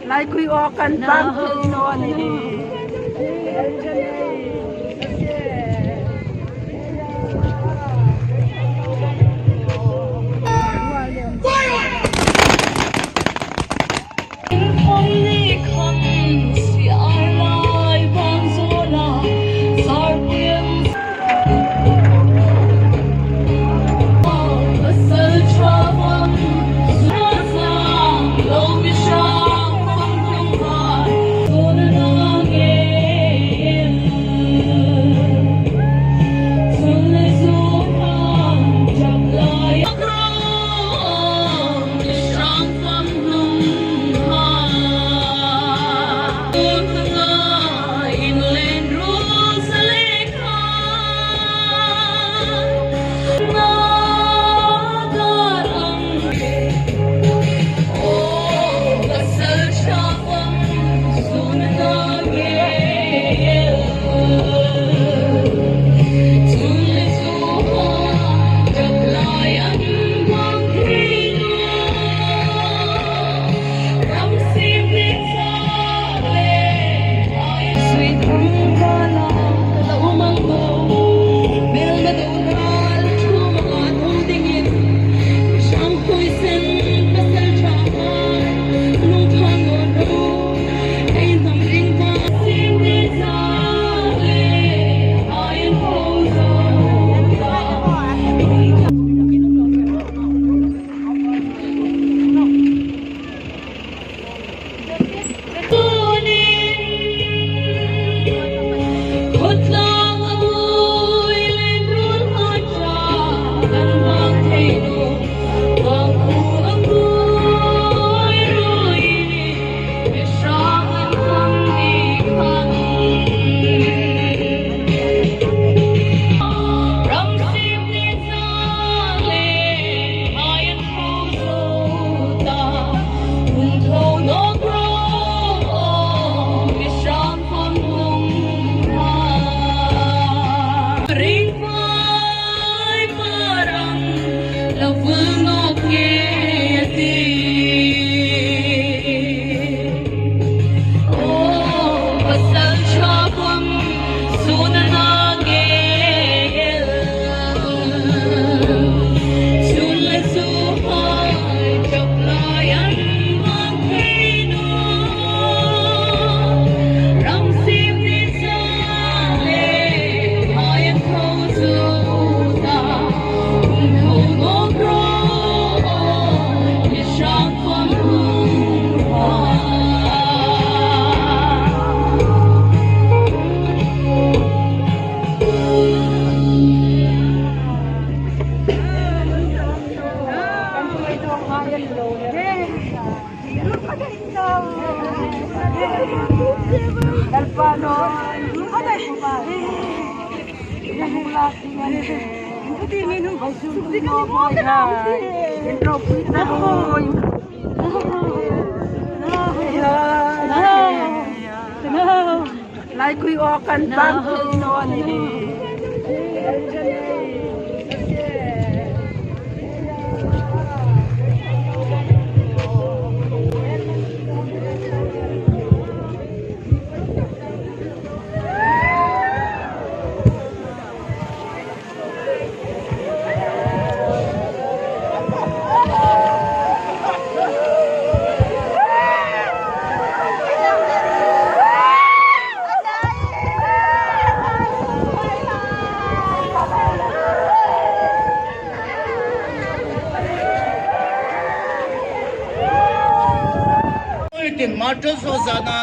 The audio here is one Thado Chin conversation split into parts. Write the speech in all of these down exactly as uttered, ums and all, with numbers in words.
Lai kui o kan bang thei no ni. Lai kui o kan bang thei no ni. Tin martyrs ho jana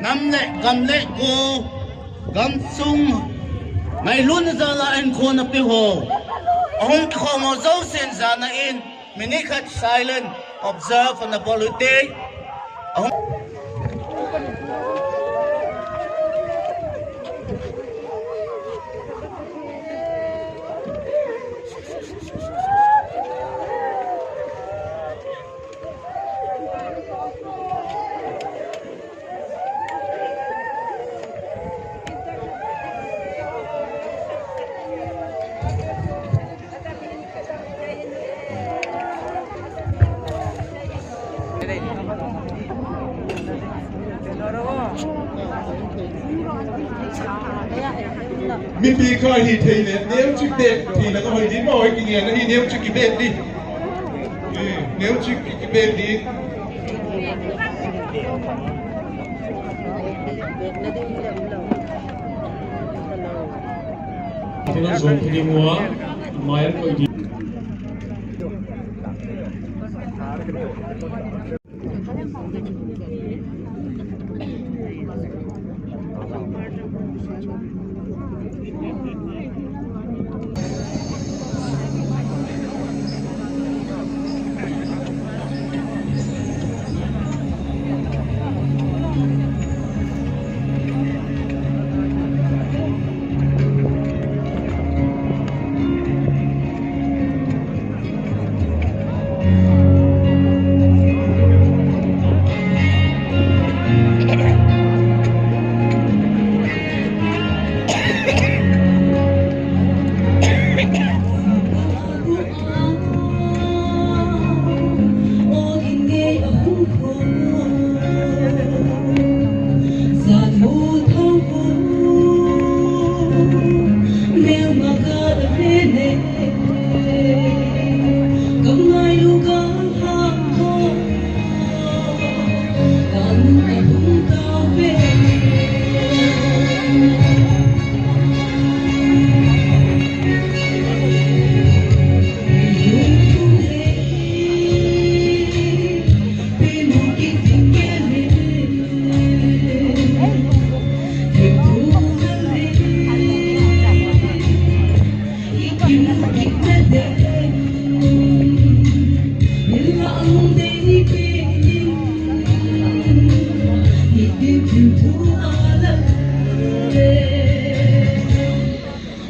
nam le gam le go gamsung ngailutna jal a hinkho ana pe ho, ahung kikhom ho jousen jana in minute khat silent observe ana bol u hite. Ahung Mipi kha hithei le, neo chik bek thei le ka hoi di, ma hoi kingen ahi, neo chik kibek di. Eh, neo chik kibek di. Atena zong phini mua, mai ko di.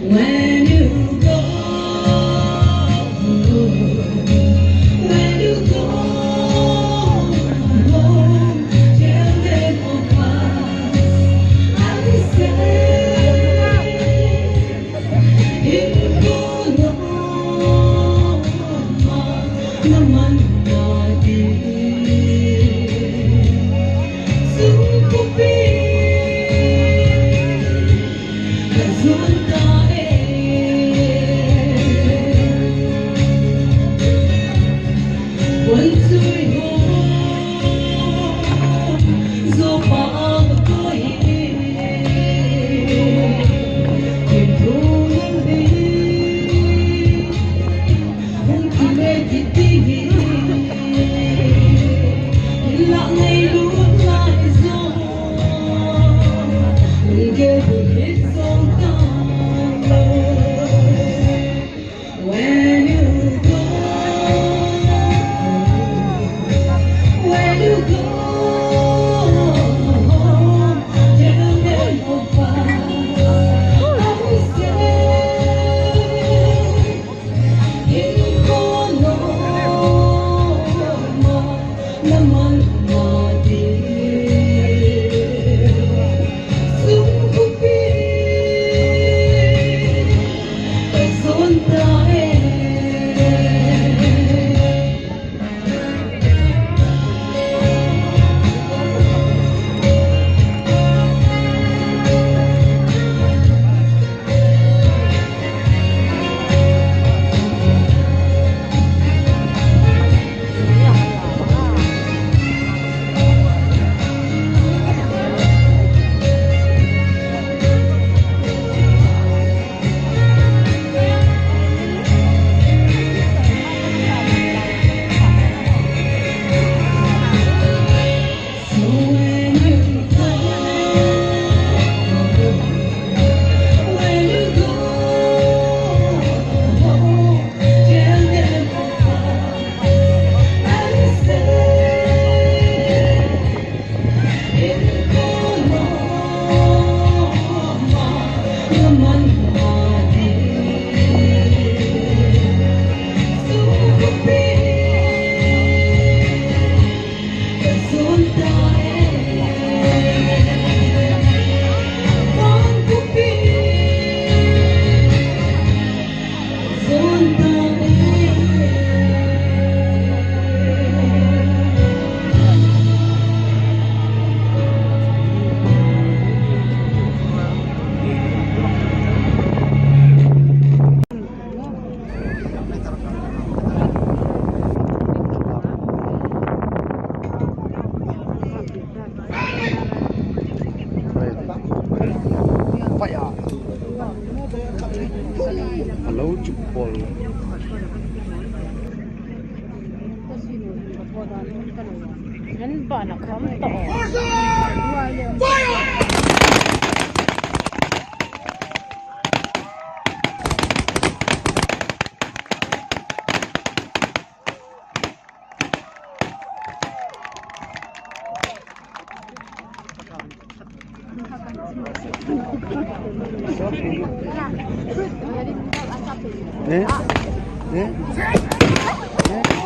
When you go, when you go home, tell them of us. I say, in Koloma, naman natin. Sungkupin. When you go, when you go home, tell them of us. I say, in Koloma, naman natin. An bana kham to. Eh? Eh? Eh?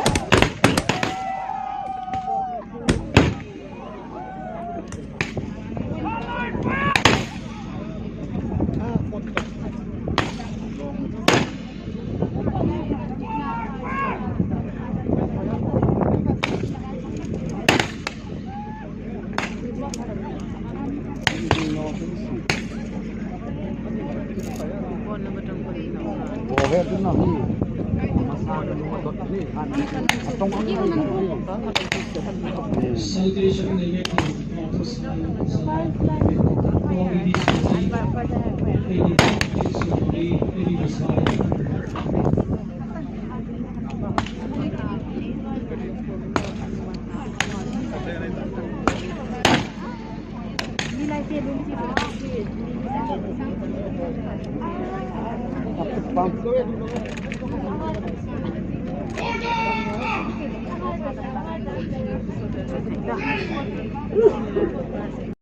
Salutation.